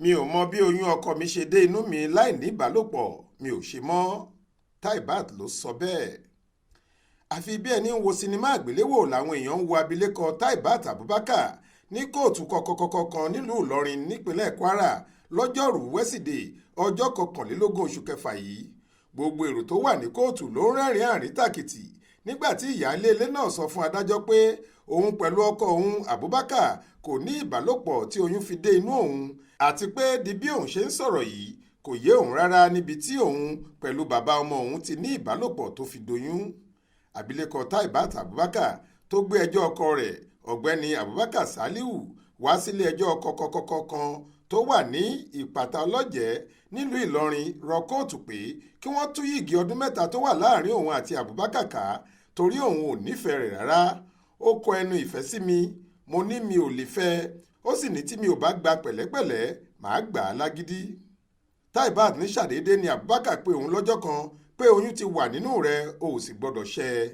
Mi ò mọ bí oyún ọkọ mi ṣe dé inú mi láì ní ìbálòpọ̀, mi ò ṣe mọ́. Taibat ló sọ bẹ́ẹ̀. Àfi bí ẹni ń wo sinimá àgbéléwò làwọn èèyàn ń wo abilékọ Taibat Abubakar ní kóòtù kọkọkọkọ kan nílùú Ìlọrin nípínlẹ̀ Kwara lọ́jọ́rùú wẹ́sídẹ̀ẹ́ ọjọ́ 21 oṣù kẹfà yìí. Gbogbo èrò tó wà ní kóòtù ló ń rẹ́rìn-ín àríntàkìtì nígbà tí ìyáálé ilé náà sọ fún adájọ́ pé òun pẹ̀lú ọkọ òun Abubakar kò ní ìbálòpọ̀ tí oyún fi dé inú òun, àti pé di bí òun ṣe ń sọ̀rọ̀ yìí, kò yé òun rárá níbi tí òun pẹ̀lú bàbá ọmọ òun ti ní ìbálòpọ̀ tó fi doyún. Abilékọ Taibat Abubakar tó gbé ẹjọ́ ọkọ rẹ̀, Ọ̀gbẹ́ni Abubakar Saliu, wá sílé ẹjọ́ kọkọkọkọ kan tó wà ní Ìpàtà Ọlọ́jẹ̀ nílùú Ìlọrin, rọ kóòtù pé kí wọ́n tú yìgì ọdún 3 tó wà láàrin òun àti Abubakar ká, torí òun ò nífẹ̀ẹ́ rẹ̀ rárá. Ó kọ ẹnu ìfẹ́ sí mi, mo ní mi ò lè fẹ́ ẹ, ó sì ní tí mi ò bá gba pẹ̀lẹ́pẹ̀lẹ́, màá gbà á lágídí. Taibat ní ṣàdédé ni Abubakar pé òun lọ́jọ́ kan pé oyún ti wà nínú rẹ̀, o ò sì gbọ́dọ̀ ṣẹ́ ẹ.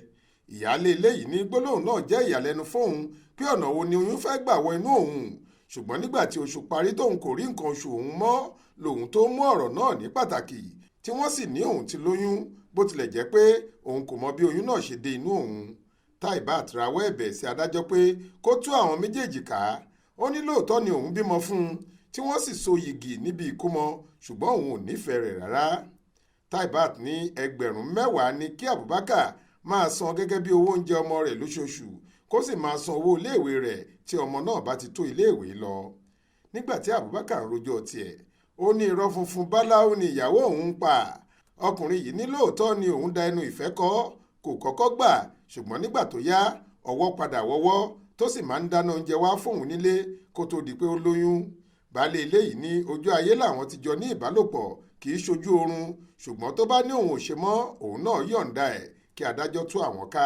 Ìyáálé ilé yìí ní gbólóhùn náà jẹ́ ìyàlẹ́nu fóun, pé ọ̀nà wo ni oyún fẹ́ gbà wọ inú òun? Ṣùgbọ́n nígbà tí oṣù parí tóun kò rí nǹkan oṣù òun mọ́ lòun tó mú ọ̀rọ̀ náà ní pàtàkì, tí wọ́n sì ní òun ti lóyún, bó tilẹ̀ jẹ́ pé òun kò mọ bí oyún náà ṣe dé inú òun. Taibat rawọ́ ẹ̀bẹ̀ sí adájọ́ pé kó tú àwọn méjèèjì ká. Ó ní lóòótọ́ ni òun bímọ fún un tí wọ́n sì so yìgì níbi ìkómọ, ṣùgbọ́n òun ò nífẹ̀ẹ́ rẹ̀ rárá. Taibat ní ẹgbẹ̀rún 10 ní kí Abubakar máa san gẹ́gẹ́ bí owó oúnjẹ ọmọ rẹ̀ lóṣooṣù, kó sì máa san owó iléèwé rẹ̀ tí ọmọ náà bá ti tó iléèwé lọ. Nígbà tí Abubakar ń rojọ́ tiẹ̀, ó ní irọ́ funfun báláú ni ìyàwó òun ń pa. Ọkùnrin yìí ní lóòótọ́ ni òun da ẹnu ìfẹ́ kọ́, kò kọ́kọ́ gbà, ṣùgbọ́n nígbà tó yá, ọwọ́ padà wọ́wọ́, tó sì máa ń dáná oúnjẹ wá fóun nílé kó tó di pé ó lóyún. Baálé ilé yìí ní ojú ayé làwọn ti jọ ní ìbálòpọ̀, kì í ṣojú oorun, ṣùgbọ́n tó bá ní òun ò ṣe mọ́, òun náà yọ̀ǹda ẹ̀, kí adájọ́ tú àwọn ká.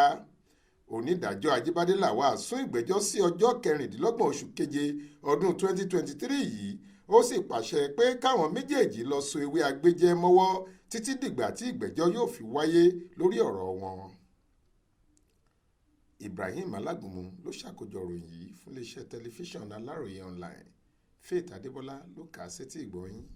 Onídàájọ́ Ajíbádé Lawal sún ìgbẹ́jọ́ sí ọjọ́ 26 oṣù keje ọdún 2023 yìí, ó sì pàṣẹ pé káwọn méjèèjì lọ so ewé agbéjẹ́ mọ́wọ́ títí dìgbà tí ìgbẹ́jọ́ yóò fi wáyé lórí ọ̀rọ̀ wọn. Ibrahim Alágúnmu ló ṣàkójọ ìròyìn yìí fún iléeṣẹ́ tẹlifíṣàn Aláròye Online. Faith Adébọlá ló kà á sétí ìgbọ́ yín.